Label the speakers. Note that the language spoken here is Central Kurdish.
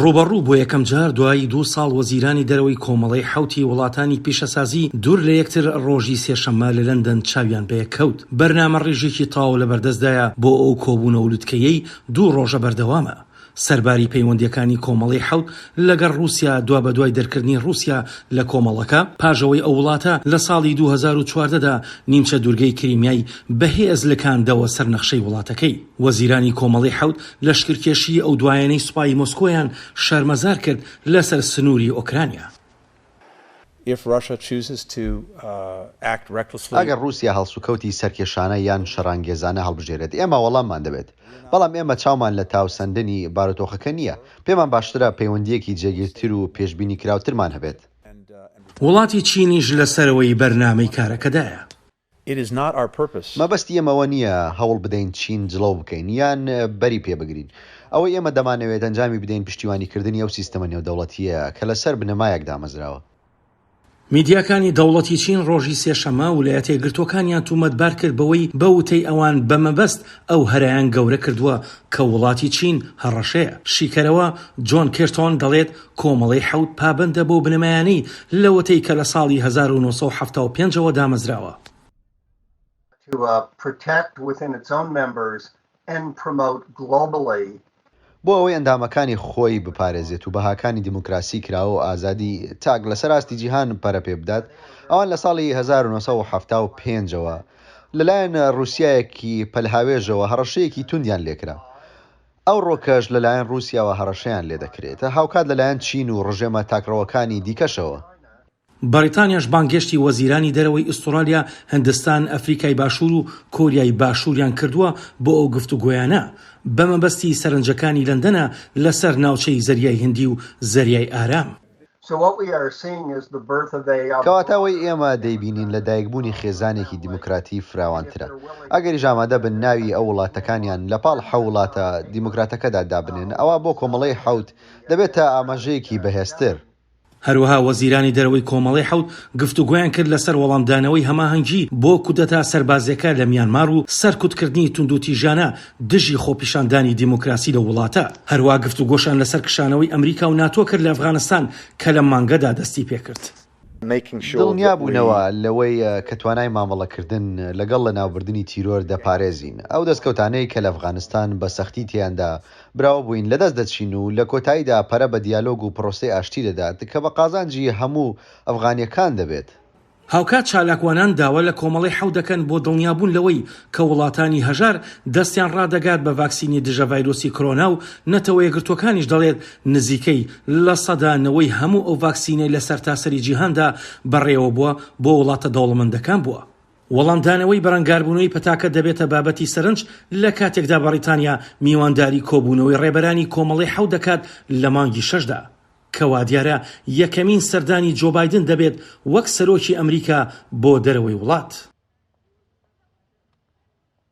Speaker 1: ڕووبەڕوو بۆ یەکەمجار دوای دوو ساڵ وەزیرانی دەرەوەی کۆمەڵەی حەوتی وڵاتانی پیشەسازی دوور لە یەکتر ڕۆژی سێشەممە لە لەندەن چاویان بەیەک کەوت. بەرنامەڕێژێکی تەواو لەبەردەستدایە بۆ ئەو کۆبوونەوە لوتکەیەی دوو ڕۆژە بەردەوامە. سەرباری پەیوەندییەکانی کۆمەڵەی حەوت لەگەڵ ڕووسیا دوابەدوای دەرکردنی ڕووسیا لە کۆمەڵەکە، پاش ئەوەی ئەو وڵاتە لە ساڵی 2014 دا نیمچە دوورگەی کریمیای بەهێز لکاندەوە سەر نەخشەی وڵاتەکەی. وەزیرانی کۆمەڵەی حەوت لەشکرکێشیی ئەو دوایانەی سوپای مۆسکۆیان شەرمەزار کرد لەسەر سنووری ئۆکرانیا.
Speaker 2: ئەگەر ڕووسیا هەڵسوکەوتی سەرکێشانە یان شەڕانگێزانە هەڵبژێرێت، ئێمە وەڵاممان دەبێت. بەڵام ئێمە چاومان لە تاوسەندنی بارودۆخەکە نییە. پێمان باشترە پەیوەندییەکی جێگیرتر و پێشبینیکراوترمان هەبێت.
Speaker 1: وڵاتی چینیش لە سەرەوەی بەرنامەی کارەکەدایە.
Speaker 2: مەبەستی ئێمە ئەوە نییە هەوڵ بدەین چین جڵەو بکەین یان بەری پێ بگرین. ئەوەی ئێمە دەمانەوێت ئەنجامی بدەین پشتیوانیکردنی ئەو سیستەمە نێودەوڵەتییەیە کە لەسەر بنەمایەک دامەزراوە.
Speaker 1: میدیاکانی دەوڵەتی چین ڕۆژی سێشەممە ولایەتە یەکگرتووەکانیان تومەتبار کرد بەوەی بە وتەی ئەوان بە مەبەست ئەو هەرایان گەورە کردووە کە وڵاتی چین هەڕەشەیە. شیکەرەوە جۆن کێرتۆن دەڵێت کۆمەڵەی حەوت پابەندە بەو بنەمایانەی لەوەتەی کە لە ساڵی 1975 ەوە دامەزراوە.
Speaker 2: بۆ ئەوەی ئەندامەکانی خۆی بپارێزێت و بەهاکانی دیموکراسی کراوە و ئازادی تاک لەسەر ئاستی جیهان پەرە پێ بدات، ئەوان لە ساڵی 1975 ەوە لەلایەن ڕووسیایەکی پەلهاوێژەوە هەڕەشەیەکی توندیان لێکرا. ئەوڕۆکەش لەلایەن ڕووسیاوە هەڕەشەیان لێدەکرێت، هاوکات لەلایەن چین و ڕژێمە تاکڕەوەکانی دیکەشەوە.
Speaker 1: بەریتانیاش بانگهێشتی وەزیرانی دەرەوەی ئوستوڕالیا، هندستان، ئەفریکای باشوور و کۆریای باشووریان کردووە بۆ ئەو گفتوگۆیانە، بە مەبەستی سەرنجەکانی لەندەنە لەسەر ناوچەی زەریای هندی و زەریای ئارام.
Speaker 2: کەواتە ئەوەی ئێمە دەیبینین لەدایکبوونی خێزانێکی دیموکراتی فراوانترە، ئەگەریش ئامادە بن ناوی ئەو وڵاتەکانیان لەپاڵ حەو وڵاتە دیموکراتەکەدا دابنێن، ئەوا بۆ کۆمەڵەی حەوت دەبێتە ئاماژەیەکی بەهێزتر.
Speaker 1: هەروەها وەزیرانی دەرەوەی کۆمەڵەی حەوت گفتوگۆیان کرد لەسەر وەڵامدانەوەی هەماهەنگی بۆ کودەتا سەربازیەکە لە میانمار و سەرکوتکردنی توندوتیژانە دژی خۆپیشاندانی دیموکراسی لەو وڵاتە. هەروەها گفتوگۆشیان لەسەر کشانەوەی ئەمریکا و ناتۆ کرد لە ئەفغانستان کە لەم مانگەدا دەستیپێکرد.
Speaker 2: دڵنیابوونەوە لەوەی کە توانای مامەڵەکردن لەگەڵ لەناوبردنی تیرۆر دەپارێزین. ئەو دەستکەوتانەی کە لە ئەفغانستان بە سەختی تێیاندا براوە بووین لەدەست دەچین و لە کۆتاییدا پەرە بە دیالۆگ و پرۆسەی ئاشتی دەدات کە بە قازانجی هەموو ئەفغانییەکان دەبێت.
Speaker 1: هاوکات چالاکوانان داوا لە کۆمەڵەی حەوت دەکەن بۆ دڵنیابوون لەوەی کە وڵاتانی هەژار دەستیان ڕادەگات بە ڤاکسینی دژە ڤایرۆسی کۆرۆنا و نەتەوەیەکگرتووەکانیش دەڵێت نزیکەی لە سەدا نەوەی هەموو ئەو ڤاکسینەی لە سەرتاسەری جیهاندا بەڕێوەبووە بۆ وڵاتە دەوڵەمەندەکان بووە. وەڵامدانەوەی بەرەنگاربوونەوەی پەتاکە دەبێتە بابەتی سەرنج لە کاتێکدا بەڕیتانیا میوانداری کۆبوونەوەی ڕێبەرانی کۆمەڵەی حەوت دەکات لە مانگی شەشدا. کە وادیارە یەکەمین سەردانی جۆ بایدن دەبێت وەک سەرۆکی ئەمریکا بۆ دەرەوەی وڵات.